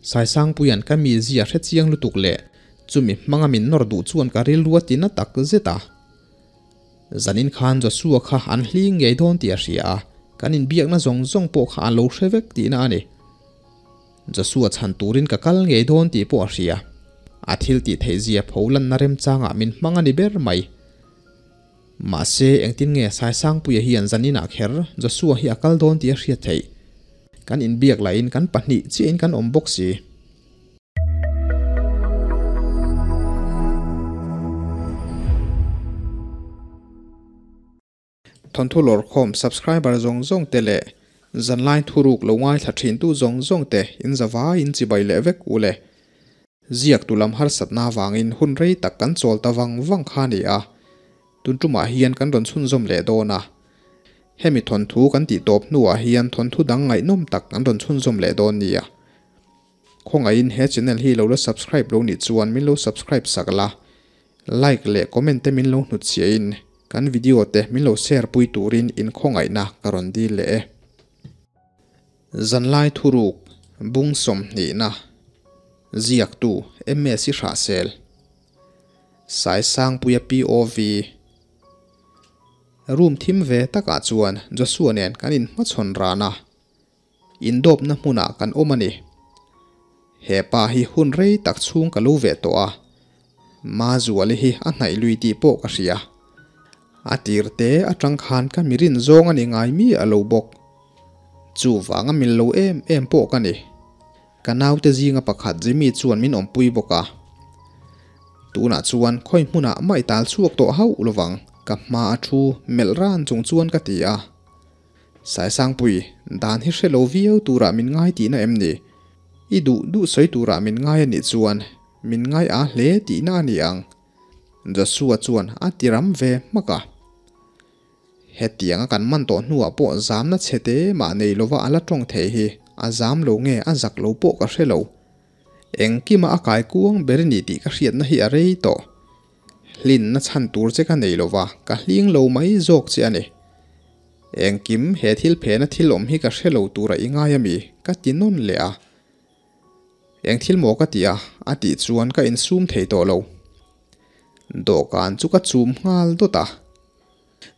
Saisangpuia'n ka mizia hre chiang lutuk leh chumi hmanga min nawr duh chuan ka rilru a ti na tak zet a. Zanin khan Joshua kha an hling ngei dawn tih a hria a, kan inbiakna zawng zawng pawh kha an lo hre vek tihna a ni. Joshua chhan turin ka kal ngei dawn tih pawh a hria. A thil tih theih zia pho lanna remchangah min hmang a ni ber mai. Mahse, engtin nge Saisangpuia hian zaninah kher Joshua hi a kal dawn tih a hriat theih? Kan inbiak lahin kan pahnih chiahin kan awm bawk si. Thawnthu lawrkhawm subscriber zawng zawng te leh zanlai thuruk lo ngaithla thintu zawng zawng te in zavai in chibai leh vek u le. Ziak tu lam harsatna avangin hun rei tak kan chawl ta vang vang kha a ni a, tun tumah hian kan rawn chhunzawm leh dawn a. Hemi thawnthu kan tih tawp hnuah hian thawnthu dang ngaihnawm tak an rawn chhunzawm leh dawn nia. Khawngaihin he channel hi lo la subscribe lo nih chuan min lo subscribe sak la, like leh comment te min lo hnutchhiahin kan video te min lo share pui turin in khawngaihna ka rawn dil leh e. Zanlai thuruk bung sawmhnihna ziaktu MS i hrahsel Saisangpuia POV Room thim ve takah chuan Joshua nen kan inhmachhawn ran a. Indawpna hmunah kan awm a ni. He pa hi hun rei tak chhung ka lo ve tawh a, Mazuali hi a hnaih lui tih pawh ka hria. A tir te atang khan ka mi rin zawng a ni ngai mi a lo bawk. Chuvanga mil lo em em pawh ka ni. Ka naute zinga pakhat Jimmy chuan min awmpui bawk a. Tunah chuan khawi hmunah mah i tal chhuak tawh hauh lovang ka hma a thu melh ran chung chuan ka ti a. Saisangpui, dan hi hre lo viau turah min ngai tihna em ni? I duh duh sawi turah min ngai a nih chuan min ngai a hle tihna a ni ang. Joshua chuan a ti ram ve hmak a. Hetianga kan man tawh hnuah pawh zamna chhe te mah nei lova a la tawng thei hi a zam lo nge a zak lo pawh ka hre lo. Engkima a kai kuang ber i ni tih ka hriatna hi a rei tawh. Hlinna chhan tur che ka nei lova ka hling lo mai zawk che a ni. Engkim he thil phena thil awm hi ka hre lo tura i ngai ami? Ka ti nawn leh a. Eng thil maw ka ti a? A tih chuan ka insum thei tawh lo. Dawhkan chu ka chum nghal dawt a.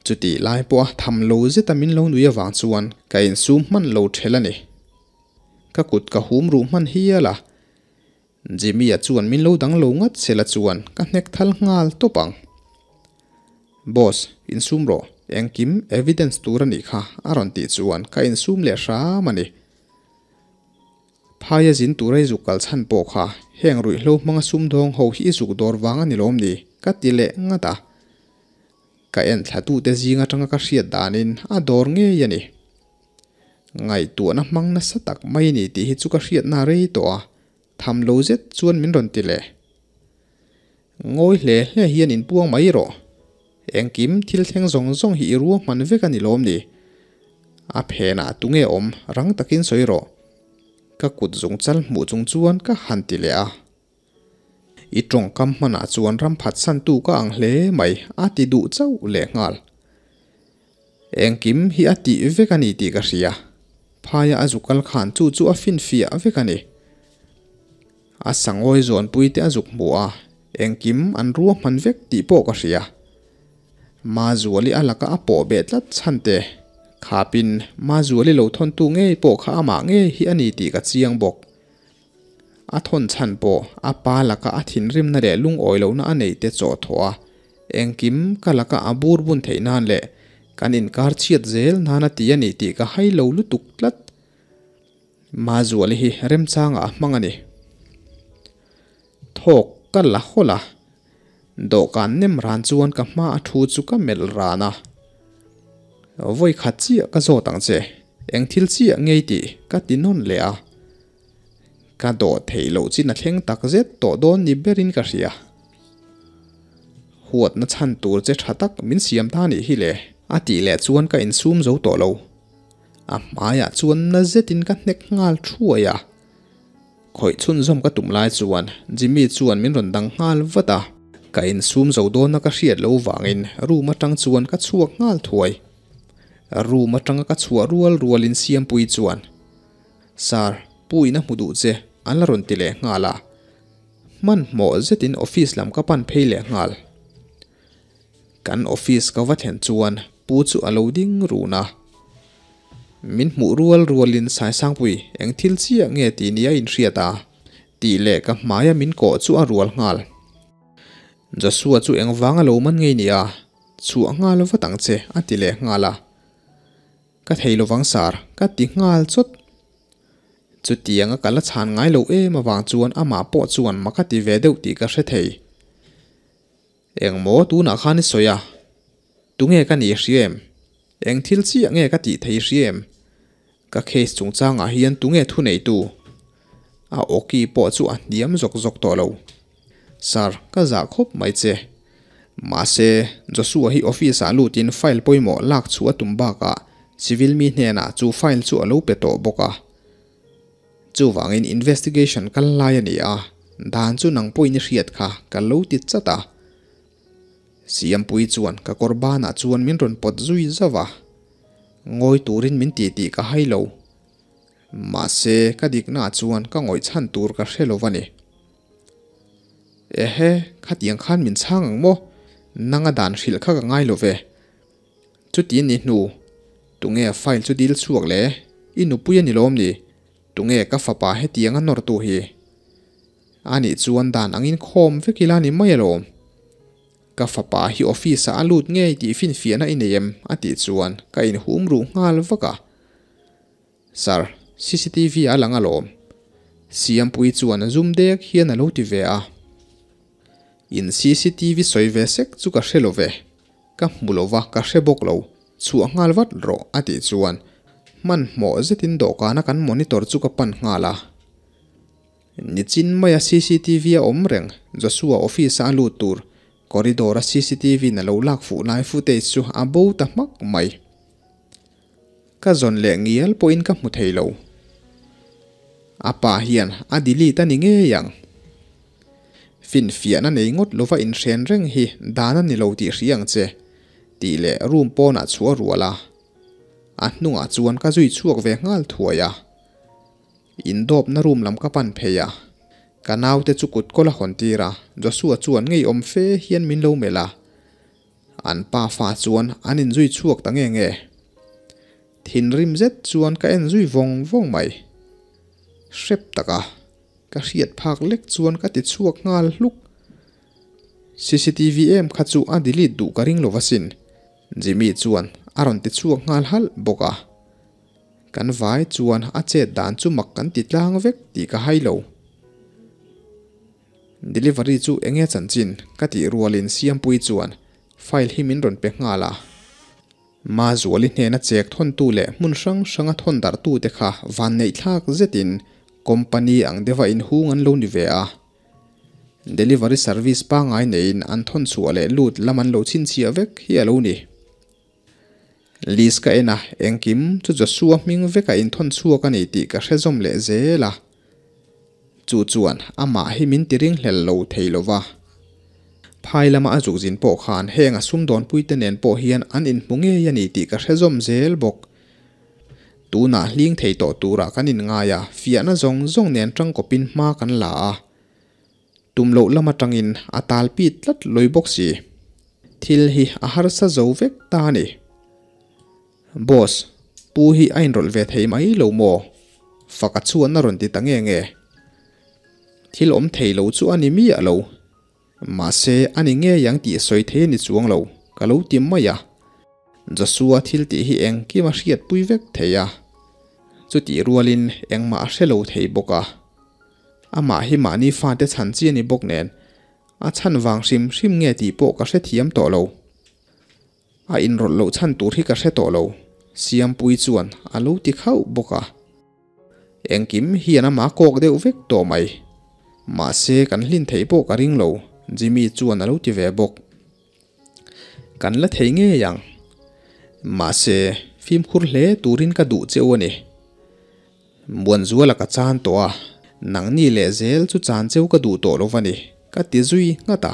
Chutih lai pawha tham lo zeta min lo nui avang chuan ka insum hman lo ṭhelh a ni. Ka kut ka hum ruh hman hial a. Jimmy-a chuan min lo dang lo ngat se la chuan ka hnek thal nghal tawp ang. Boss, insum rawh, engkim evidence tur a nih kha a rawn tih chuan ka insum leh hram a ni. Phaia zin tura i zuk kal chhan pawh kha heng ruihhlo hmanga sumdawng ho hi i zuk dawr vang a ni lawm ni? ka ti leh ngat a. Ka en thlatute zing atanga ka hriat danin a dawr ngei a ni. Ngaihtuahna hmang nasa tak mai ni tih hi chu ka hriatna a rei tawh a, tham lo zet chuan min rawn ti leh. Ngawi hle hle hian inpuang mai rawh. Engkim thil thleng zawng zawng hi i ruahman vek a ni lawm ni? A phenah tunge awm rang takin sawi rawh. Ka kut zung chal hmuh chung chuan ka han ti leh a. I tawngkam hmanah chuan ram phatsantu ka ang hle mai a ti duh chauh lehnghal. Engkim hi a tih vek a ni tih ka hria. Phaia a zuk kal khan chu chu a finfiah vek a ni. A sangawi zawnpui te a zuk hmu a, engkim an ruahman vek tih pawh ka hria. Mazuali a laka a pawh beh tlat chhan te, khapin Mazuali lo thawntu ngei pawh kha amah ngei hi a ni tih ka chiang bawk. A thawn chhan pawh a pa laka a thinrimna leh lungawi lohna a nei te chawh thawh a, engkim ka laka a bur bun theih nan leh kan inkar chhiat zel nan a ti a ni tih ka hai lo lutuk tlat. Mazuali hi remchangah a hmang a ni. Thawk ka la hawlh a, dawhkan nem ran chuan ka hma a thu chu ka melh ran a. Vawi khat chiah ka zawt ang che, eng thil chiah ngei tih ka ti nawn leh a. Ka dawh theih loh chin a thleng tak zet tawh dawn ni berin ka hria. Huatna chhan tur che tha tak min siam ta nih hi le. A tih leh chuan ka insum zo tawh lo. A hmaiah chuan na zetin ka hnek nghal thuai a. Khawih chhunzawm ka tum lai chuan Jimmy chuan min rawn dang nghal vat a. Ka insum zo dawna ka hriat loh vangin room atang chuan ka chhuak nghal thuai. Room atanga ka chhuah rual rualin Siampuii chuan. Sir, Pu in a hmu duh che. an la rawn ti leh nghal a. Hmanhmawh zetin office lam ka pan phei leh nghal. Kan office ka va thlen chuan pu chu a lo ding run a. Min hmuh rual rualin Saisangpui eng thil chiah nge tih ni a inhriat a tih leh ka hmaia min kawh chu a rual nghal. Joshua chu engvanga lo man ngei nia, chhuah nghal vat ang che a ti leh nghal a. Ka thei lovang sar ka ti nghal chawt. Chutianga ka la chhan ngai lo em avang chuan amah pawh chuan mak a ti ve deuh tih ka hre thei. Engmaw tunah khan i sawi a? Tunge ka nih hria em? Eng thil chiah nge ka tih thei hria em? Ka case chungchangah hian tunge thuneitu? A awki pawh chu a hniam zawk zawk tawh lo. Sir, ka zah khawp mai che. Mahse, Joshua hi office ah lutin file pawimawh lak chhuah a tum bakah civil mi hnenah chu file chu a lo pe tawh bawk a. Chuvangin investigation kal lai a ni a, dan chu nang pawhin i hriat kha ka lo ti chat a. Siampui chuan ka kawr banah chuan min rawn pawt zui zauh a, ngawi turin min ti tih ka hai lo. Mahse ka diknaah chuan ka ngawih chhan tur ka hre lo va ni. Ehe, khatiang khan min chhang ang maw? Nanga dan hrilh kha ka ngai lo ve. Chuti ni hnu, tunge file chu dil chhuak le? I nupui a ni lawm ni? Tunge ka fapa hetiang a nawrtu hi? A nih chuan dan angin khawm vek ila ni mai alawm. Ka fapa hi office ah a lut ngei tih finfiahna i nei em? A tih chuan ka inhum ruh nghal vak a. Sir, cctv a lang alawm. Siampui chuan zoom dek hian a lo ti ve a. In cctv sawi ve sek chu ka hre lo ve. Ka hmu lo va, ka hre bawk lo. Chhuah nghal vat rawh a tih chuan hmanhmawh zetin dawhkana kan monitor chu ka pan nghal a. Nichin maia cctv a awm reng, Joshua office a a lut tur corridor a cctv in a lo lak fuh lai footage chu a bo ta hmak mai. Ka zawn leh ngial pawhin ka hmu thei lo. A pa hian a delete a ni ngei ang. Finfiahna nei ngawt lova inhren reng hi dan a ni lo tih hria ang che, tih leh room pawnah chhuah a rual a. A hnungah chuan ka zui chhuak ve nghal thuai a. Indawpna room lam ka pan phei a. Ka naute chu kut kawl a hawn tir a, Joshua chuan ngeiawm fe hian min lo melh a. An pa fa chuan an inzui chhuak ta nge nge. Thinrim zet chuan ka en zui vawng vawng mai. Hrep taka ka hriat phak lek chuan ka ti chhuak nghal hluk. Cctv em kha chu a delete duh ka ring lo asin, Jimmy chuan a rawn ti chhuak nghal halh bawk a. Kan vai chuan a chet dan chu mak kan ti tlang vek tih ka hai lo. Delivery chu enge chanchin ka tih rualin Siampui chuan file hi min rawn pe nghal a. Mazuali hnena chek thawntu leh hmun hrang hranga thawn darhtute kha vanneih thlak zetin company ang deuha inhung an lo ni ve a. Delivery service pangngai neiin an thawn chhuah leh lut lam an lo chhinchhiah vek hi a lo ni. List ka en a, engkim chu Joshua hming veka inthawn chhuak a ni tih ka hre zawm leh zel a. Chu chuan amah hi min ti ringhlel lo thei lo va. Phai lama a zukzin pawh khan heng a sumdawnpuite nen pawh hian an inhmu ngei a ni tih ka hre zawm zel bawk. Tunah hling thei tawh turah kan inngai a, fiahna zawng zawng nen tangkawpin hma kan la a. Tum loh lam atangin a tal pit tlat lawih bawk si. Thil hi a harsa zo vek ta a ni. Boss, pu hi a inrawlh ve thei mai lo maw? Faka chuan a rawn ti ta nge nge. Thil awm thei lo chu a ni miah lo. Mahse, a ni ngei ang tih sawi thei a ni chuang lo, ka lo ti mai a. Joshua thil tih hi engkim a hriatpui vek thei a. Chutih rualin engmah a hre lo thei bawk a. Amah hi mahni fate chhan chi a ni bawk nen, a chhan vang hrim hrim nge tih pawh ka hrethiam tawh lo. A inrawlh loh chhan tur hi ka hre tawh lo, Siampui chuan a lo ti khauh bawk a. Engkim hian amah kawk deuh vek tawh mai. Mahse kan hlin theih pawh ka ring lo, Jimmy chuan a lo ti ve bawk. Kan la thei ngei ang. Mahse fimkhur hle turin ka duh cheu a ni. Muanzuala ka chan tawh a, nangni leh zel chu chan cheu ka duh tawh lo va ni, ka ti zui nghat a.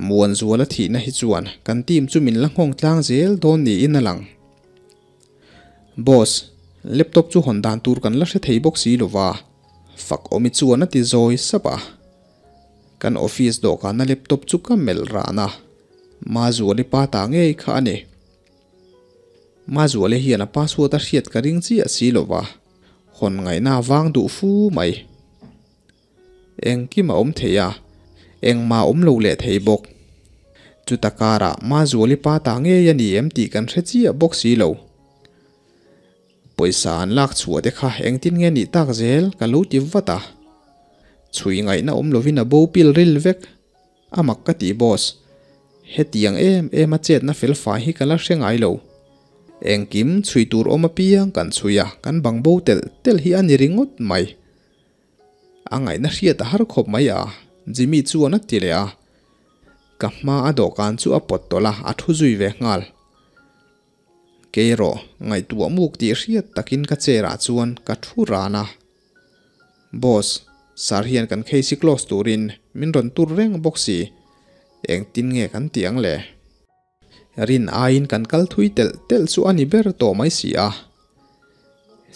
Muanzuala thihna hi chuan kan team chu min la nghawng tlang zel dawn niin a lang. Boss, laptop chu hawn dan tur kan la hre thei bawk si lo va, Fak awmi chuan a ti zawi sap a. Kan office dawhkana laptop chu ka melh ran a, Mazuali pa ta ngei kha a ni. Mazuali hian a password a hriat ka ring chiah si lo va, hawn ngaihna a vang duh fu mai. Engkim a awm thei a, engmah a awm lo leh thei bawk. Chuta karah Mazuali pa ta ngei a ni em tih kan hre chiah bawk si lo. Pawisa an lak chhuah te kha engtin nge nih tak zel ka lo ti vat a. Chhui ngaihna awm lovin a bo pil ril vek. A mak ka ti boss. Hetiang em em a chetna fel fai hi ka la hre ngai lo. Engkim chhui tur awm apiang kan chhui a, kan bang bo telh telh hi a ni ringawt mai. A ngaihna hriat a har khawp mai a, Jimmy chuan a ti leh a. Ka hma a dawhkan chu a pawt tawlh a, a thu zui ve nghal. Kei erawh ngaihtuah muk tih hriat takin ka chair ah chuan ka thu ran a. Boss, sir hian kan case hi close turin min rawn tur reng bawk si, engtin nge kan tih ang le? Rin aiin kan kal thui telh telh chu a ni ber tawh mai si a.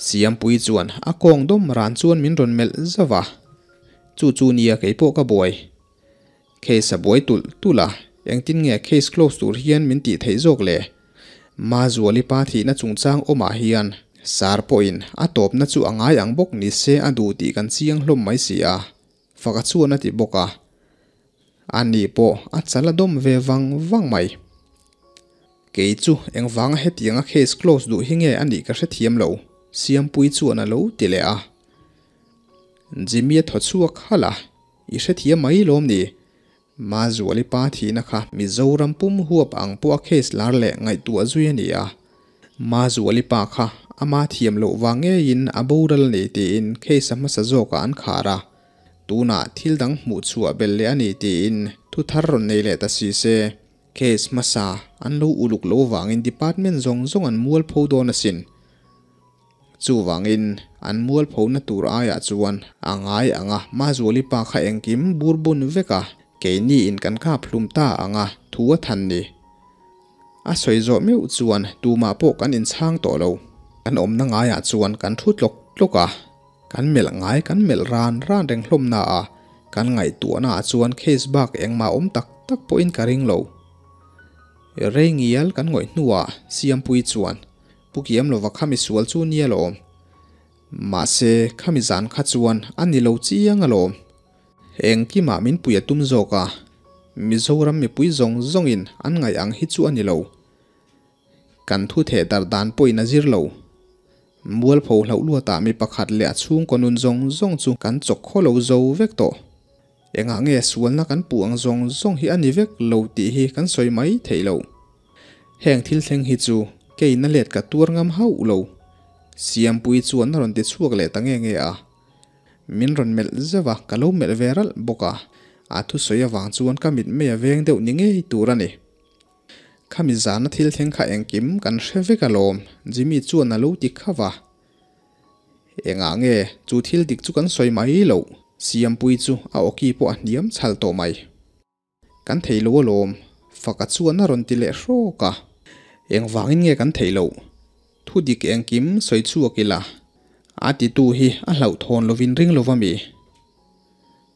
Siampui chuan a kawng dawm ran chuan min rawn melh zauh a. Chu chu nia keipawh ka buai. Case a buai tulh tulh a, engtin nge case close tur hian min tih theih zawk le? Mazuali pa thihna chungchang awmah hian Sir pawhin a tawpna chu a ngai ang bawk ni se a duh tih kan chiang hlawm mai si a, Faka chuan a ti bawk a. Ani pawh a chal a dawm ve vang vang mai. Kei chu engvanga hetianga case close duh hi nge a nih ka hrethiam lo, Siampui chuan a lo ti leh a. Jimmy a thaw chhuak halh a. I hrethiam mai lawm ni? Mazuali pa thihna kha Mizoram pum huap ang pawh a case lar leh ngaihtuah zui a ni a. Mazuali pa kha ama thiam loh vang ngeiin a boral a ni tiin case a hmasa zawkah an khar a. Tunah thil dang hmuh chhuah belh leh a ni tiin thu thar rawn nei leh ta si se, case hmasa an lo uluk loh vangin department zawng zawng an mualpho dawn asin. Chuvangin, an mualphona tur aiah chuan a ngai ang a, Mazuali pa kha engkim bur bun vek a, keiniin kan kap hlum ta ang a, thu a than ni. A sawi zawh meuh chuan tumah pawh kan inchhang tawh lo. Kan awmna ngaiah chuan kan thu tlawk tlawk a, kan melh ngai kan melh ran ran reng hlawmna a, kan ngaihtuahna ah chuan case bak engmah awm tak tak pawhin ka ring lo. Rei ngial kan ngawih hnuah Siampui chuan Pu Kiam lova kha misual chu nia lawm. Mahse, khami zan kha chuan a ni lo chiang alawm. Engkimah min pui a tum zawk a, Mizoram mipui zawng zawngin an ngaih ang hi chu a ni lo. Kan thu theh darh dan pawhin a zir lo. Mualpho hlauh luatah mi pakhat leh a chhungkaw nun zawng zawng chu kan chawk khaw lo zo vek tawh. Engah nge sualna kan puh ang zawng zawng hi a ni vek lo tih hi kan sawi mai theih lo. Heng thil thleng hi chu kei na let ka tuar ngam hauh lo. Siampui chuan a rawn ti chhuak leh ta nge nge a. Min rawn melh zeuh a, ka lo melh ve ralh bawk a. A thusawi avang chuan ka mit mei a veng deuh ni ngei tur a ni. Khami zana thil thleng kha engkim kan hre vek alawm, Jimmy chuan a lo ti khauh a. Engah nge chu thil dik chu kan sawi mai loh? Siampui chu a awki pawh a hniam chhal tawh mai. Kan thei lo alawm, Faka chuan a rawn ti leh hrawk a. Engvangin nge kan theih loh? Thu dik engkim sawi chhuak ila, a titu hi a hlauhthawn lovin ring lova mi?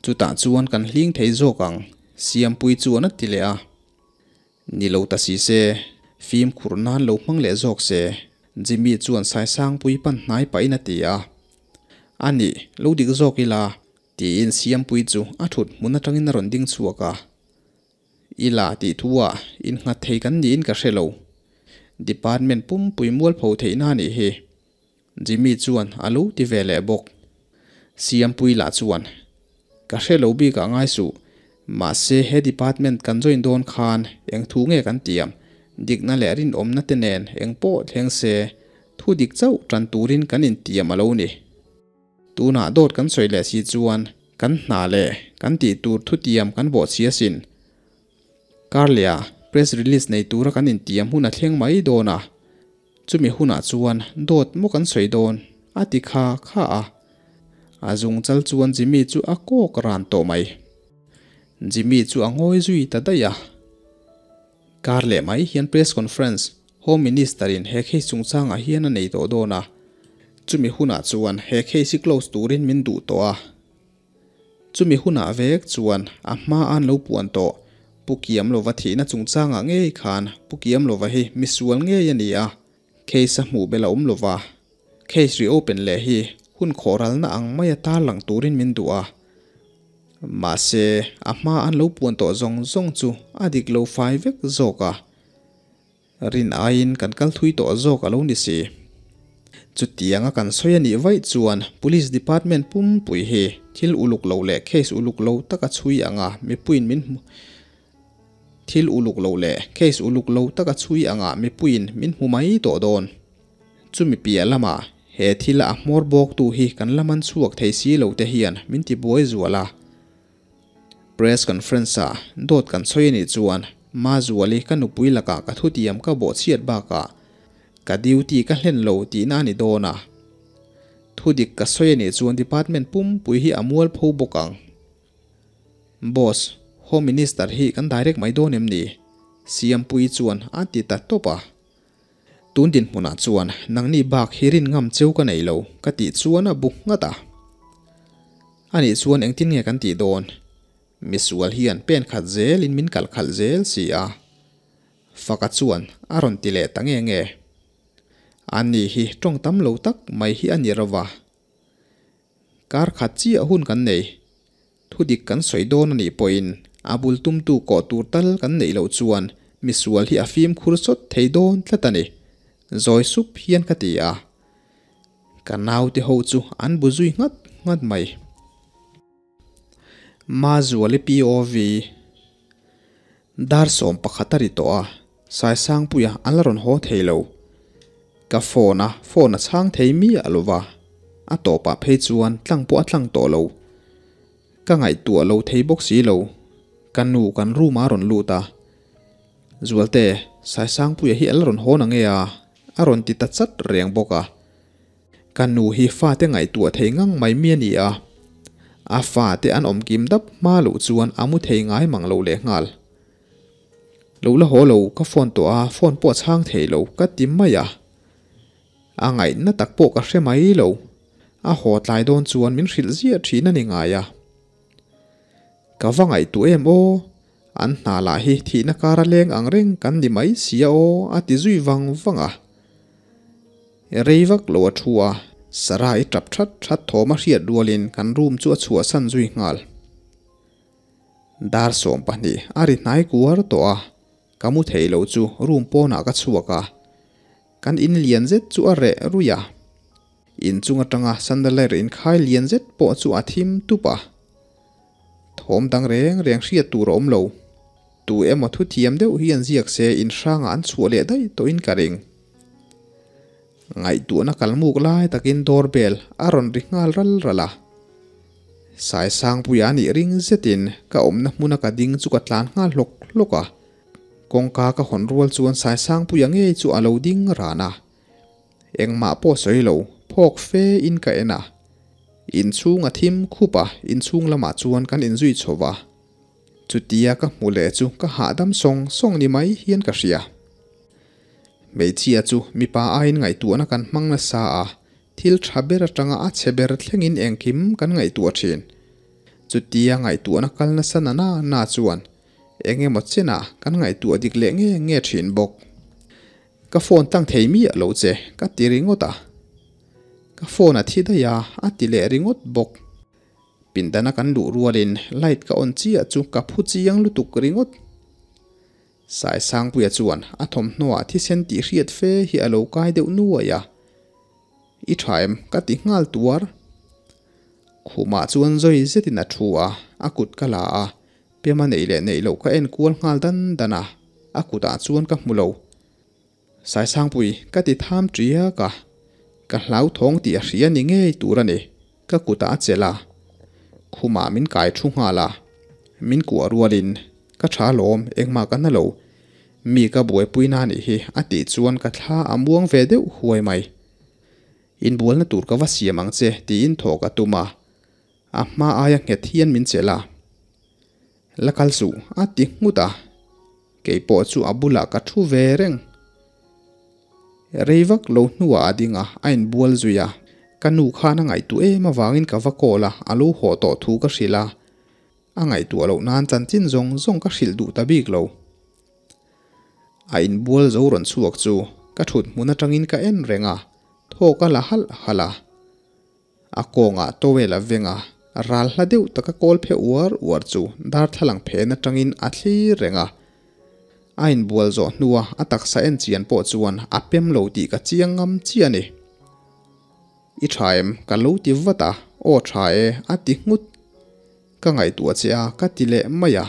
Chutah chuan kan hling thei zawk ang, Siampui chuan a ti leh a. Ni lo ta si se, fimkhur nan lo hmang leh zawk se, Jimmy chuan Saisangpui pan hnai pahin a ti a. A nih, lo dik zawk ila, Tiin Siampui chu a thut hmun atangin a rawn ding chhuak a. I la tih thu ah innghat thei kan niin ka hre lo. Department pumpui mualpho theihna a nih hi. Jimmy chuan a lo ti ve leh bawk. Siampui lah chuan, Ka hre lo bik ah ngai suh. Mahse he department kan join dawn khan eng thu nge kan tiam? Dikna leh rinawmna te nen eng pawh thleng se thu dik chauh tan turin kan intiam a lo ni. Tunah dawt kan sawi leh si chuan kan hna leh kan tih tur thutiam kan bawh chhi asin. Karleh ah press release nei tura kan intiam hun a thleng mai dawn a, chumi hunah chuan dawt maw kan sawi dawn a ti kha kha a. A zungchal chuan Jimmy chu a kawk ran tawh mai. Jimmy chu a ngawi zui ta daih a. Kar leh mai hian press conference Home Minister in he case chungchangah hian a nei tawh dawn a. Chumi hunah chuan he case hi close turin min duh tawh a. Chumi hunah vek chuan a hma an lo puan tawh Pu Kiamlova thihna chungchangah ngei khan Pu Kiamlova hi misual ngei a ni a, case a hmuh belh a awm lova. Case reopen leh hi hun khawhralna ang maia tarlang turin min duh a. Mahse, a hma an lo puan tawh zawng zawng chu a dik lo fai vek zawk a. Rin aiin kan kal thui tawh zawk a lo ni si. Chutianga kan sawi a nih vaih chuan Police Department pumpui hi thil uluk lo leh case uluk lo taka chhui anga mipuiin min hmu thil uluk lo leh case uluk lo taka chhui anga mipuiin min hmu mai tawh dawn. Chumi piah lamah he thila a hmawr bawktu hi kan la man chhuak thei si lo te hian min tibuai zual a. Press conference-ah dawt kan sawi a nih chuan Mazuali ka nupui lakah ka thutiam ka bawhchhiat bakah ka duty ka hlen lo tihna a ni dawn a. Thudik ka sawi a nih chuan department pumpui hi a mualpho bawk ang. Boss, Home Minister hi kan direct mai dawn em ni? Siampuii chuan a ti ta tawp a. Tun dinhmunah chuan nangni bak hi rin ngam cheu ka nei lo ka tih chuan a bu nghat a. Anih chuan engtin nge kan tih dawn? Misual hian pen khat zelin min kalh khalh zel si a. Faka chuan a rawn ti leh ta nge nge. Ani hi tawng tam lo tak mai hi a ni ro va. Kar khat chiah hun kan nei. Thudik kan sawi dawn a nih pawhin a bul tumtu kawh tur tal kan neih loh chuan misual hi a fimkhur sawt thei dawn tlat a ni, zawi sup hian ka ti a. Ka naute ho chu an bu zui nghat nghat mai. Mazuali POV Dar 11 a ri tawh a, Saisangpuia an la rawn haw thei lo. Ka phone a, phone a chhang thei miah lo va, a tawpah phei chuan tlang pawh a tlang tawh lo. Ka ngaihtuah lo thei bawk si lo. Ka nu kan room ah a rawn lut a, Zualte, Saisangpuia hi a la rawn haw na nge a? a rawn ti ta chat reng bawk a. Ka nu hi fate ngaihtuah thei ngang mai mi a ni a, a fate an awm kim dap hma loh chuan a mu thei ngai mang lo leh nghal. Lo la haw lo, ka phone tawh a, phone pawh a chhang thei lo ka ti mai a. A ngaihna tak pawh ka hre mai lo, a haw tlai dawn chuan min hrilh ziah thin a ni ngai a. Ka va ngaihtuah em aw, an hna lah hi thihna kara leng ang reng kan ni mai sia aw a ti zui vang vang a. Rei vak lo a thu a, Sarah i tap that that thawm a hriat rualin kan room chu a chhuahsan zui nghal. Dar 12 a ri hnai kuar tawh a, ka mu thei lo chu room pawnah ka chhuak a, kan in lian zet chu a reh ruih a. Inchung atanga sandaler inkhai lian zet pawh chu a thim tup a. Thawm dang reng reng hriat tur a awm lo. Tu emaw thuthiam deuh hi an ziak se inhrangah an chhuah leh daih tawhin ka ring. Ngaihtuahna kalmuk lai takin doorbell a rawn ri nghal ral ral a. Saisangpuia nih ring zetin ka awmna hmuna ka ding chu ka tlan nghal hlawk hlawk a. Kawngka ka hawn rual chuan Saisangpuia ngei chu a lo ding ran a. Engmah pawh sawi lo, phawk fe in ka en a. Inchhung a thim khup a, inchhung lamah chuan kan inzui chho va. Chutia ka hmu leh chu ka hahdam sawng sawng ni mai hian ka hria. Hmeichhia chu mipa aiin ngaihtuahna kan hmang nasa a, thil tha ber atanga a chhe ber thlengin engkim kan ngaihtuah thin. Chutia ngaihtuahna kal nasa na na na chuan eng emaw chenah kan ngaihtuah dik leh nge nge thin bawk. Ka phone tlang thei miah lo che ka ti ringawt a. Ka phone a thi daih a, a ti leh ringawt bawk. Pindana kan luh rualin light ka on chiah chu ka phu chiang lutuk ringawt. Saisangpuia chuan a thawmhnawah thisen tih hriat fe hi a lo kai deuh nuai a. I tha em? ka ti nghal tuar. Khumah chuan zawi zetin a thu a, a kut ka la a, pema neih leh neih loh ka en kual nghal dan dan a, a kutah chuan ka hmu lo. Saisangpui, ka ti tham tiak a, ka hlauthawng tih a hria ni ngei tur a ni, ka kutah a chelh a, khumah min kai thu nghal a, min kuah rualin, Ka tha alawm, engmah ka na lo, mi ka buaipui na nih hi a tih chuan ka thla a muang ve deuh huai mai. Inbualna tur ka va siam ang che tiin thawh ka tum a, a hma aia nghet hian min chelh a, La kal suh a ti nghut a. Kei pawh chu a bulah ka thu ve reng. Rei vak lo hnuah a ding a, a inbual zui a. Ka nu khan a ngaihtuah em avangin ka va call a, a lo haw tawh thu ka hrilh a. A ngaihtuah loh nan chanchin zawng zawng ka hrilh duh ta bik lo. A inbual zo rawn chhuak chu ka thut hmun atangin ka en reng a, thaw ka la halh halh a. A kawngah towel a veng a, ral hla deuh taka kawl phe uar uar chu darthlalang phen atangin a thlir reng a. A inbual zawh hnua a taksa en chian pawh chuan a pem lo tih ka chiang ngam chiah a ni. I tha em? Ka lo ti vat a, Aw tha e, a ti nghut. Ka ngaihtuah che a, ka ti leh mai a.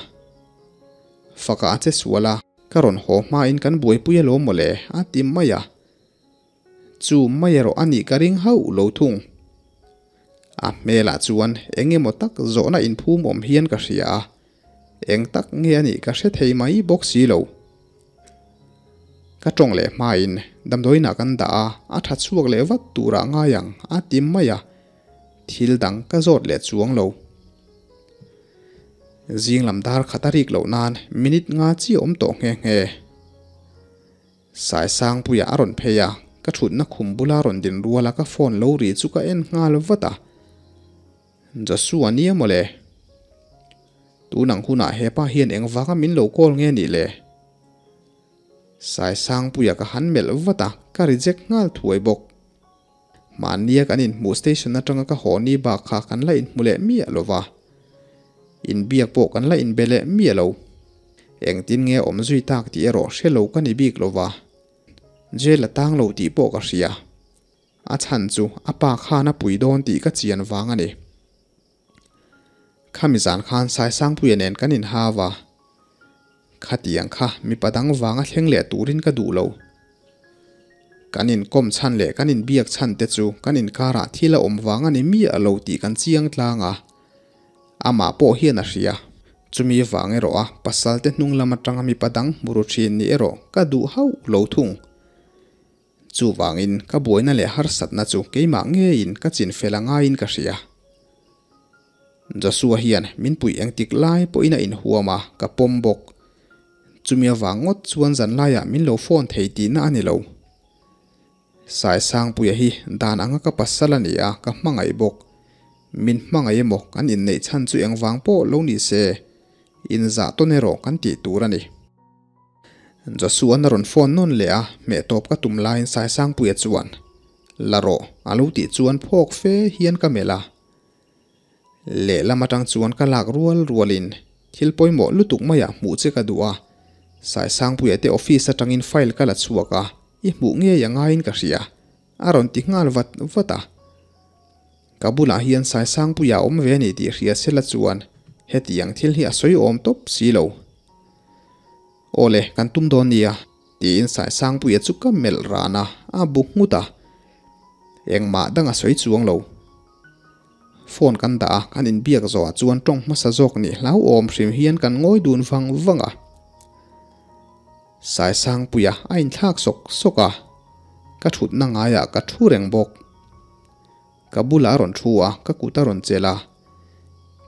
Faka a che sual a, ka rawn haw hmain kan buaipui alawm mawle, a ti mai a. Chu mai erawh a nih ka ring hauh lo thung. A hmelah chuan eng emaw tak zawhna inphum awm hian ka hria a, eng tak nge a nih ka hre thei mai bawk si lo. Ka tawng leh hmain damdawiinah kan dah a, a tha chhuak leh vat turah ngai ang a ti mai a, thil dang ka zawt leh chuang lo. Zing lam dar khat a rik loh nan minute nga chi awm tawh nghe nghe. Saisangpuia a rawn phei a, ka thutna khum bula rawn din ruala ka phone lo ri chu ka en nghal vat a. Joshua nia mawle. Tunang hunah hepa hian engvanga min lo call nge nih le? Saisangpuia ka han melh vat a, ka reject nghal thuai bawk. Mahnia kan inhmuh station atanga ka haw ni bak kha kan la inhmu leh miah lo va. Inbiak pawh kan la inbe leh miah lo. Engtin nge awm zui tak tih erawh hre lo ka ni bik lo va. Jail a tang lo tih pawh ka hria. A chhan chu a pa khan a pui dawn tih ka chian vang a ni. Khami zan khan Saisangpuia nen kan inhau a, khatiang kha mipa dang vanga thleng leh turin ka duh lo. Kan inkawm chhan leh kan inbiak chhan te chu kan inkarah thil a awm vang a ni miah lo tih kan chiang tlang a, amah pawh hian a hria. Chumi vang erawh a pasal te hnung lam atanga mipa dang hmu ru thin ni erawh ka duh hauh lo thung. Chuvangin ka buaina leh harsatna chu keimah ngeiin ka chin fel a ngaiin ka hria. Joshua hian min puih engtik lai pawhin a inhuam a, ka pawm bawk. Chumi avang ngawt chuan zanlaiah min lo phone thei tihna a ni lo. Saisangpuia hi dan anga ka pasal a ni a, ka hmangaih bawk. Min hmangaih emaw kan inneih chhan chu engvang pawh lo ni se, inzah tawn erawh kan tih tur a ni. Joshua-an a rawn phone nawn leh a, hmeh tawp ka tum laiin Saisangpuia chuan, La rawh, a lo tih chuan phawk fe hian ka melh a. Lehlam atang chuan ka lak rual rualin thil pawimawh lutuk maiah hmuh che ka duh a, Saisangpuia te office atangin file ka la chhuak a, i hmuh ngei a ngaiin ka hria, a rawn ti nghal vat vat a. Ka bulah hian Saisangpuia a awm ve a ni tih hria sela chuan hetiang thil hi a sawi awm tawp si lo. Aw le, kan tum dawn nia, tiin Saisangpuia chu ka melh ran a, a bu nghut a. Engmah dang a sawi chuang lo. Phone kan dah a, kan inbiak zawhah chuan tawng hmasa zawk nih hlauhawm hrim hian kan ngawi dun vang vang a. Saisangpuia a inthlak sawk sawk a, ka thutna ngaiah ka thu reng bawk. Ka bulah a rawn thu a, ka kut a rawn chelh a.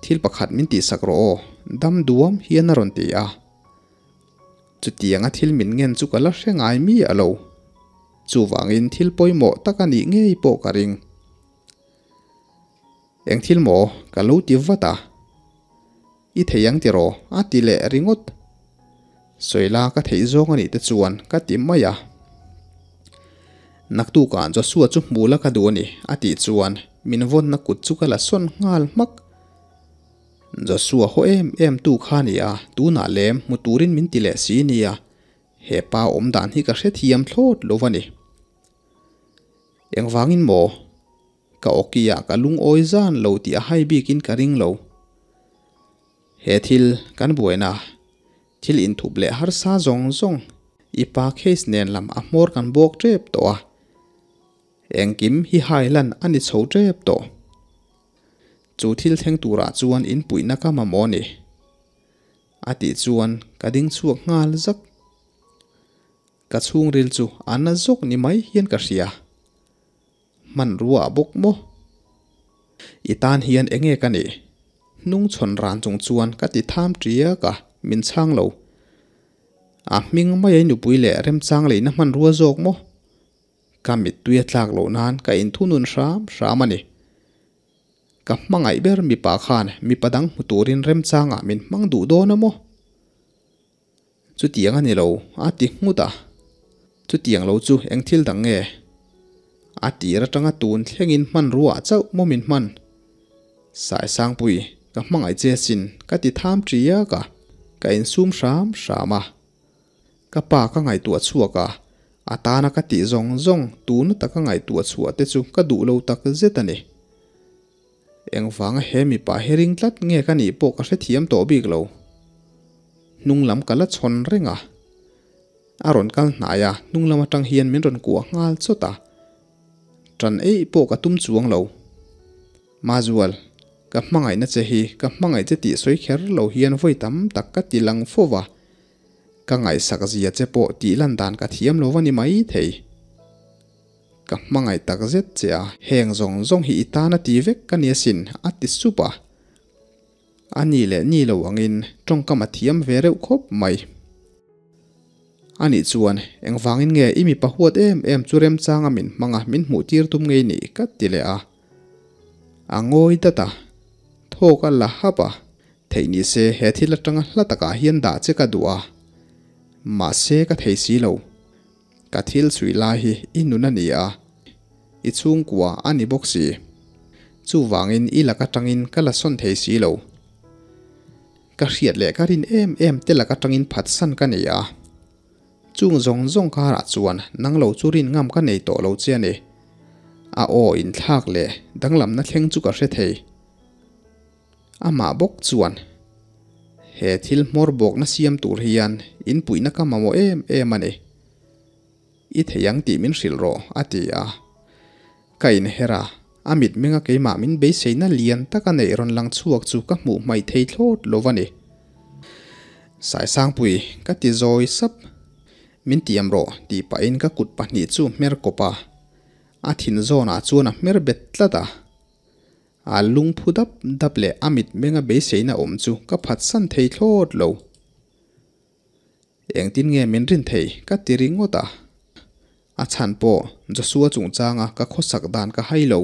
Thil pakhat min tihsak rawh aw, dam duam hian a rawn ti a. Chutianga thil min ngen chu ka la hre ngai miah lo. Chuvangin thil pawimawh tak a nih ngei pawh ka ring. Eng thil maw? Ka lo ti vat a. I thei ang tiraw? A ti leh ringawt. Sawila ka theih zawng a nih te chuan ka ti mai a. Naktukah Joshua chu hmu la ka duh a ni, a tih chuan min vawnna kut chu ka la sawn nghal hmak. Joshua haw em em tu kha a ni a, tunah lem hmu turin min ti leh si nia, he pa awm dan hi ka hrethiam thlawt lo va ni. Engvangin maw? Ka awkiah ka lungawi zan lo tih a hai bikin ka ring lo. He thil kan buaina, thil inthup leh harsa zawng zawng i pa case nen lam a hmawr kan bawk tep tawh a. Engkim hi hai lan a ni chho tep tawh. Chu thil thleng turah chuan inpuihna ka mamawh a ni. A tih chuan ka ding chhuak nghal zak. Ka chhungril chu a na zawk ni mai hian ka hria. Hmanrua bawk maw? I tan hian enge ka nih? Hnung chhawn ran chung chuan ka ti tham tiak a, min chhang lo. A hming mai a i nupui leh remchang leina hmanrua zawk maw? Ka mittui a tlak loh nan ka inthunun hram hram a ni. Ka hmangaih ber mipa khan mipa dang hmu turin remchangah min hmang duh dawn a maw? Chutiang a ni lo, a ti nghut a. Chutiang lo chu eng thil dang nge? A tir atanga tun thlengin hmanruaah chauh maw min hman? Saisangpui, ka hmangaih che sin, ka ti tham ṭiak a, ka insum hram hram a. Ka pa ka ngaihtuah chhuak a, a tana ka tih zawng zawng tuna taka ngaihtuah chhuah te chu ka duh lo tak zet a ni. Engvanga he mipa hi ring tlat nge ka nih pawh ka hrethiam tawh bik lo. Hnung lam ka la chhawn reng a. A rawn kal hnai a, hnung lam atang hian min rawn kuah nghal chawt a. Ṭan eih pawh ka tum chuang lo. Mazual, ka hmangaihna che hi ka hmangaih che tih sawi kher lo hian vawi tam tak ka ti lang fo va. Ka ngaihsak zia che pawh tih lan dan ka thiam lo va ni mai thei. Ka hmangaih tak zet che a, heng zawng zawng hi i tan a ti vek ka ni asin, a ti sup a. A ni leh ni lo angin tawngkam a thiam ve reuh khawp mai. A nih chuan, engvangin nge i mipa huat em em chu remchanga min hmang a, min hmuh tir tum ngei ni ka ti leh a. A ngawi dat a, thawk a la hap a, theih ni se he thil atanga hla takah hian dah che ka duh a, mahse ka thei si lo. Ka thil chhui lai hi i nun a ni a, i chhungkua a ni bawk si. Chuvangin i lak atangin ka la sawn thei si lo. Ka hriat leh ka rin em em te lak atangin phatsan ka nei a. Chung zawng zawng karah chuan nang lo chu rin ngam ka nei tawh lo che a ni. A aw inthlak leh danglamna thleng chu ka hre thei. Amah bawk chuan, He thil hmawr bawkna siam tur hian inpuihna ka mamawh em em a ni. I thei ang tih min hrilh rawh, a ti a. Ka inher a, a mitmenga keimah min beiseina lian taka neih rawn lang chhuak chu ka hmuh hmaih thei thlawt lo a ni. Saisangpui, ka ti zawi sap. Min tiam rawh, tih pahin ka kut pahnih chu hmer kawp a. A thin zawnah chuan a hmer bet tlat a. A lungphu dap dap leh a mitmenga beiseina awm chu ka phatsan thei thlawt lo. Engtin nge min rin thei ka ti ringawt a. A chhan pawh Joshua chungchanga ka khawsak dan ka hai lo.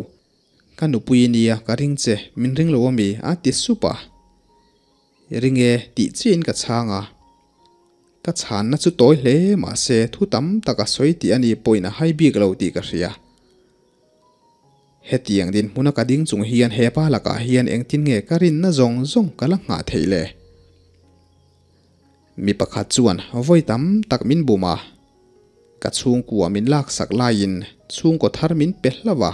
Ka nupui nia ka ring che, min ring lo ami? a ti sup a. Ring e tih chiahin ka chhang a. Ka chhanna chu tawi hle mahse thu tam tak a sawi tih a ni pawhin a hai bik lo tih ka hria. Hetiang dinhmuna ka ding chung hian he pa lakah hian engtin nge ka rinna zawng zawng ka la nghah theih le? Mi pakhat chuan vawi tam tak min bum a, ka chhungkua min laksak laiin chhungkaw thar min pe hlauh a,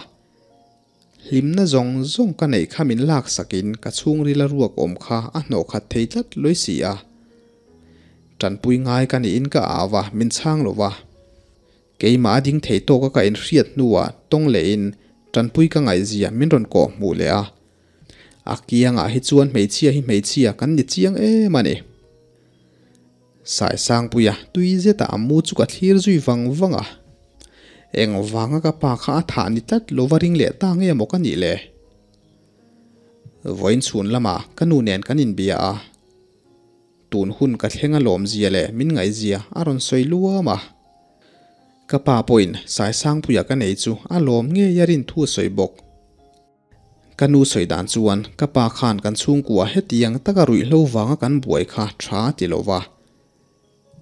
hlimna zawng zawng ka neih kha min laksakin ka chhungrila ruak awm kha a hnawhkhat thei tlat lawi si a. Tanpui ngai ka niin ka au a, min chhang lo va. Keimah a ding thei tawka ka inhriat hnuah tawng lehin tanpui ka ngaihzia min rawn kawh hmuh leh a. A kiangah hi chuan hmeichhia hi hmeichhia kan ni chiang em a ni. Saisangpuia tui zeta a mu chu ka thlir zui vang vang a. Engvanga ka pa kha a thah ni tlat lova ring leh ta nge maw ka nih le? Vawiin chhun lamah ka nu nen kan inbia a. Tun hun ka thleng a lawmzia leh min ngaihzia a rawn sawi luam a. Ka pa pawhin Saisangpuia ka nei chu a lawm ngei a rin thu a sawi bawk. Ka nu sawi dan chuan ka pa khan kan chhungkua hetiang taka ruihhlo vanga kan buai kha tha a ti lo va.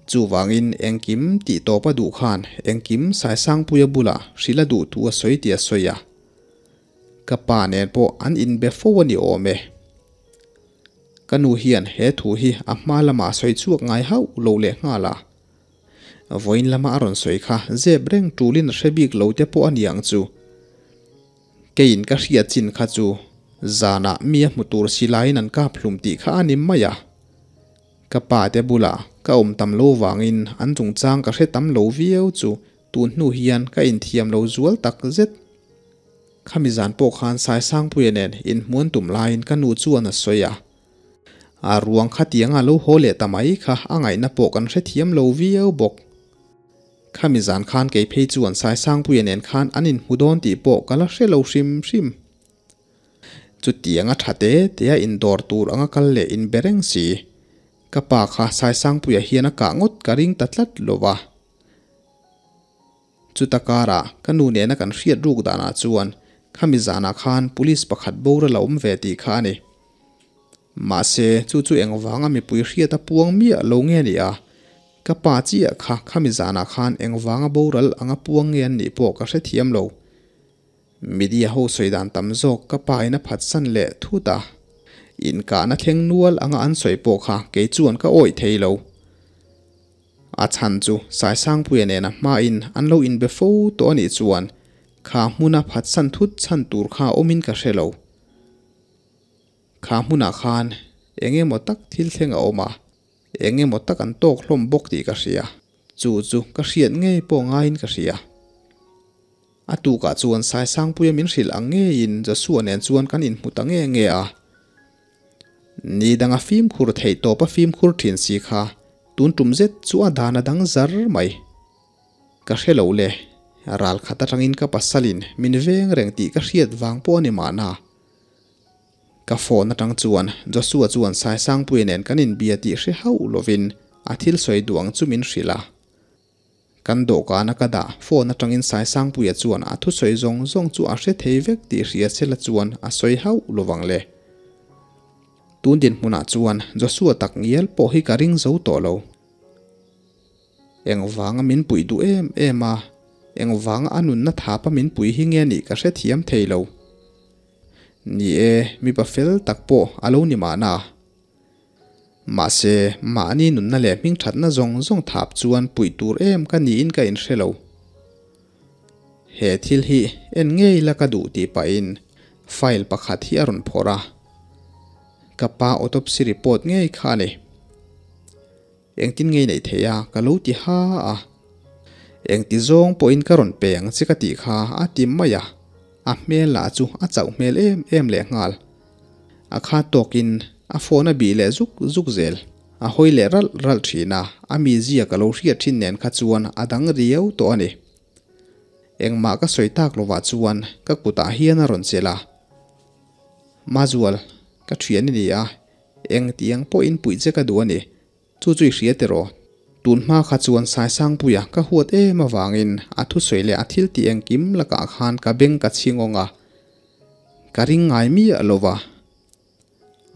Chuvangin engkim tih tawp a duh khan engkim Saisangpuia bulah hrilh a duh thu a sawi tih a sawi a. Ka pa nen pawh an inbe fo a ni awm e. Ka nu hian he thu hi a hma lamah a sawi chhuak ngai hauh lo leh nghal a. Vawiin lama a rawn sawi kha zep reng tulin a hre bik lo te pawh a ni ang chu. Keiin ka hriat chin kha chu zanah mi a hmu tur si laiin an kap hlum tih kha a ni mai a. Ka pa te bulah ka awm tam lo vangin an chungchang ka hre tam lo viau chu tun hnu hian ka inthiam lo zual tak zet. Khami zan pawh khan Saisangpuia nen inhmuan tum laiin ka nu chuan a sawi a. A ruang khatianga lo haw leh ta mai kha a ngaihna pawh kan hrethiam lo viau bawk. Khami zan khan kei phei chuan Saisangpuia nen khan an inhmu dawn tih pawh ka la hre lo hrim hrim. Chutianga tha te tea indawr tur anga kal leh inbe reng si. Ka pa kha Saisangpuia hian a kah ngawt ka ring ta tlat lo va. Chuta karah ka nu nena kan hriat ruk danah chuan khami zanah khan police pakhat boral a awm ve tih kha a ni. Mahse, chu chu engvanga mipui hriat a puang miah lo nge ni a, ka pa chiah kha khami zanah khan engvanga boral anga puang nge an nih pawh ka hrethiam lo. Media ho sawi dan tam zawk ka pa in a phatsan leh thut a, inkahna thleng nual anga an sawi pawh kha kei chuan ka awih thei lo. A chhan chu Saisangpuia nena hmain an lo inbe fo tawh a nih chuan kha hmuna phatsan thut chhan tur kha awmin ka hre lo. Kha hmunah khan eng emaw tak thil thleng a awm a, eng emaw tak an tawk hlawm bawk tih ka hria. Chu chu ka hriat ngei pawh ngaiin ka hria. A tukah chuan Saisangpuia min hrilh ang ngeiin Joshua nen chuan kan inhmu ta nge nge a. Ni danga fimkhur theih tawpa fimkhur thin si kha tun tum zet chu a dan a dang zar mai. Ka hre lo le, ral khat atangin ka pasalin min veng reng tih ka hriat vang pawh a ni mahna. Ka phone atang chuan Joshua chuan Saisangpuia nen kan inbia tih hre hauh lovin a thil sawi duh ang chu min hrilh a. Kan dawhkana ka dah phone atangin Saisangpuia chuan a thusawi zawng zawng chu a hre thei vek tih hria sela chuan a sawi hauh lovang le. Tun dinhmunah chuan Joshua tak ngial pawh hi ka ring zo tawh lo. Engvanga min puih duh em em a, engvanga a nunna thapa min pui hi nge nih ka hrethiam thei lo. Ni e, mipa fel tak pawh a lo ni mahna. Mahse, mahni nunna leh hmingthatna zawng zawng thap chuan puih tur em ka niin ka inhre lo. He thil hi en ngei la ka duh tih pahin file pakhat hi a rawn phawrh a. Ka pa autopsy report ngei kha a ni. Engtin ngei neih theih a ka lo ti ha a. Engti zawng pawhin ka rawn pe ang che ka tih kha a ti mai a, a hmel lah chu a chauh hmel em em lehnghal. A khat tawkin a phone a bih leh zuk zuk zel. A hawi leh ralh ralh thin a, a mizia ka lo hriat thin nen kha chuan a dang riau tawh a ni. Engmah ka sawi tak lovah chuan ka kutah hian a rawn chelh a. Mazual, ka thian i ni a, engtiang pawhin puih che ka duh a ni. Chu chu i hria tiraw? Tun hma kha chuan Saisangpuia ka huat em avangin a thusawi leh a thil tih engkim lakah khan ka beng ka chhing awng a, ka ring ngai miah lo va.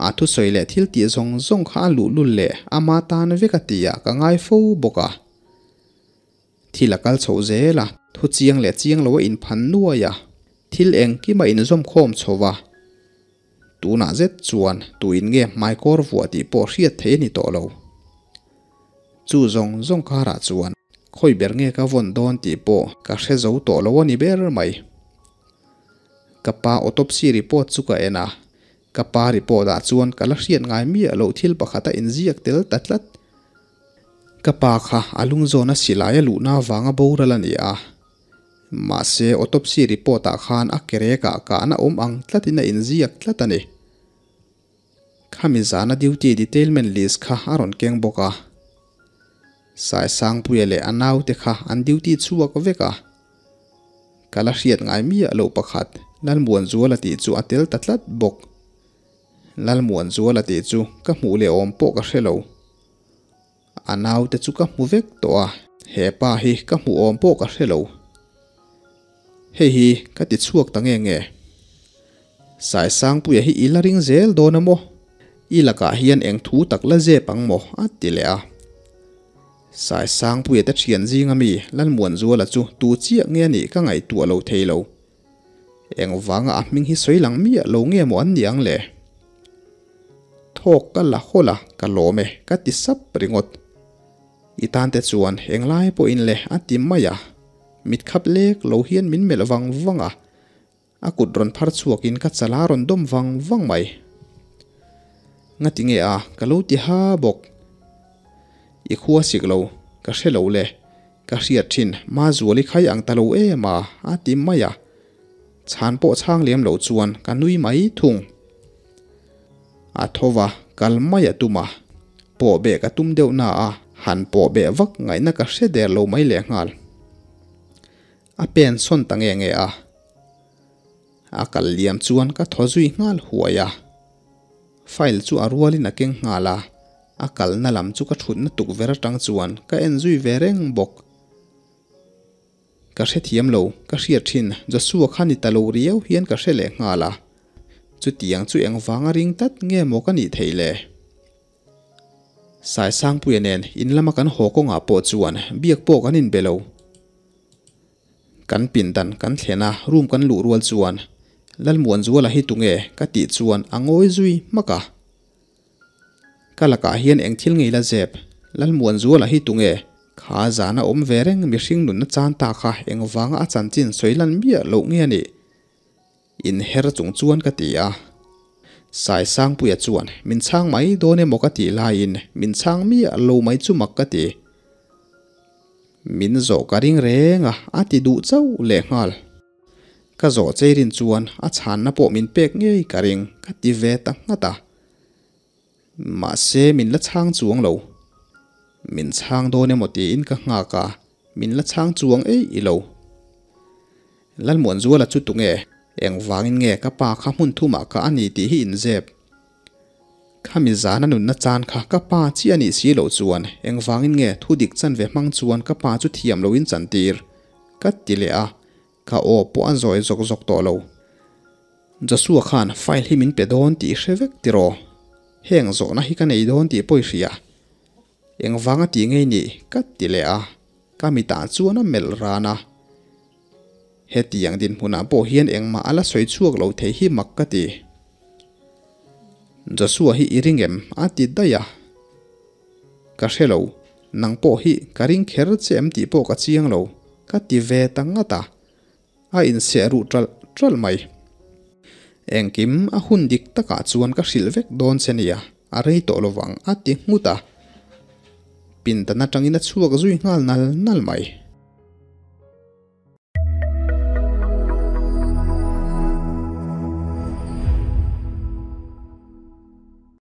A thusawi leh thil tih zawng zawng kha a luhlul leh ama tan vek a tihah ka ngai fo bawk a. Thil a kal chhoh zel a, thu chiang leh chiang lo a inphan nuai a, thil engkim a inzawmkhawm chho va. Tunah zet chuan tuin nge hmaikawr vuah tih pawh hriat thei a ni tawh lo. Chu zawng zawng karah chuan khawi ber nge ka vawn dawn tih pawh ka hre zo tawh lo a ni ber mai. Ka pa autopsy report chu ka en a, ka pa report ah chuan ka la hriat ngai miah loh thil pakhat a inziak tel ta tlat. Ka pa kha a lungzawn a silai a luhna avanga boral a ni a. Mahse, autopsy report ah khan a kerek ah kahna awm ang tlatin a inziak tlat a ni. Khami zana duty detailment list kha a rawn keng bawk a. Saisangpuia leh a naute kha an duty chhuak vek a. Ka la hriat ngai miah loh pakhat Lalmuanzuala tih chu a tel ta tlat bawk. Lalmuanzuala tih chu ka hmuh leh awm pawh ka hre lo. A naute chu ka hmu vek tawh a, he pa hi ka hmuh awm pawh ka hre lo. Hei hi ka ti chhuak ta nge nge. Saisangpuia hi i la ring zel dawn a maw? I lakah hian eng thu tak la zep ang maw? a ti leh a. Saisangpuia te thian zinga mi Lalmuanzuala chu tu chiah nge a nih ka ngaihtuah lo thei lo. Engvanga a hming hi sawi lang miah lo nge maw an ni ang le? Thawk ka la hawlh a, ka lawm e, ka ti sap ringawt. I tan te chuan englai pawhin le a ti mai a, mit khap lek lo hian min melh vang vang a, a kut rawn phar chhuakin ka chal a rawn dawm vang vang mai. Ngati nge a, ka lo ti ha bawk. I khua sik lo, ka hre lo le. Ka hriat thin, Mazuali khai ang ta lo em a, a ti mai a. Chhan pawh chhang lem lo chuan ka nui mai thung. A tho va, kal mai a tum a. Pawh beh ka tum deuh na a, han pawh beh vak ngaihna ka hre der lo mai lehnghal. A pen sawn ta nge nge a. A kal liam chuan ka thaw zui nghal huai a. File chu a rualin a keng nghal a, a kalna lam chu ka thutna tukverh atang chuan ka en zui ve reng bawk. Ka hrethiam lo, ka hriat thin Joshua kha ni ta lo riau hian ka hre leh nghal a. Chutiang chu engvanga ring tlat nge maw ka nih theih le? Saisangpuia nen in lama kan haw kawngah pawh chuan biak pawh kan inbe lo. Kan pindan kan thlen a, room kan luh rual chuan Lalmuanzuala hi tunge ka tih chuan a ngawi zui hmak a. Ka lakah hian eng thil ngei la zep, Lalmuanzuala hi tunge? Kha zana awm ve reng mihring nunna chan ta kha engvanga a chanchin sawi lan miah loh nge a nih? Inher chung chuan ka ti a. Saisangpuia chuan min chhang mai dawn emaw ka tih laiin min chhang miah lo mai chu mak ka ti. Min zawh ka ring reng a, a ti duh chauh lehnghal. Ka zawh cheirin chuan a chhanna pawh min pek ngei ka ring ka ti ve ta nghat a. Mahse min la chhang chuang lo. Min chhang dawn emaw tiin ka nghak a, min la chhang chuang eih i lo. Lalmuanzuala chu tunge? Engvangin nge ka pa kha hmun thumah ka a ni tih hi inzep? Khami zana nunna chan kha ka pa chi a nih si loh chuan engvangin nge thu dik chanve hmang chuan ka pa chu thiam loin chantir? Ka ti leh a, ka aw pawh a zawi zawk zawk tawh lo. Joshua khan file hi min pe dawn tih hre vek tiraw? Heng zawhna hi ka nei dawn tih pawh i hria. Engvanga tih ngei nih? Ka ti leh a, ka mitah chuan a melh ran a. Hetiang dinhmunah pawh hian engmah a la sawi chhuak lo thei hi mak ka ti. Joshua hi i ring em? A ti daih a. Ka hre lo, nang pawh hi ka ring kher che em tih pawh ka chiang lo, ka ti ve ta ngat a. A inseh ruh ṭalh ṭalh mai. Engkim a hun dik takah chuan ka hrilh vek dawn che nia, a rei tawh lovang a ti nghut a. Pindan atangin a chhuak zui nghal nal nal mai.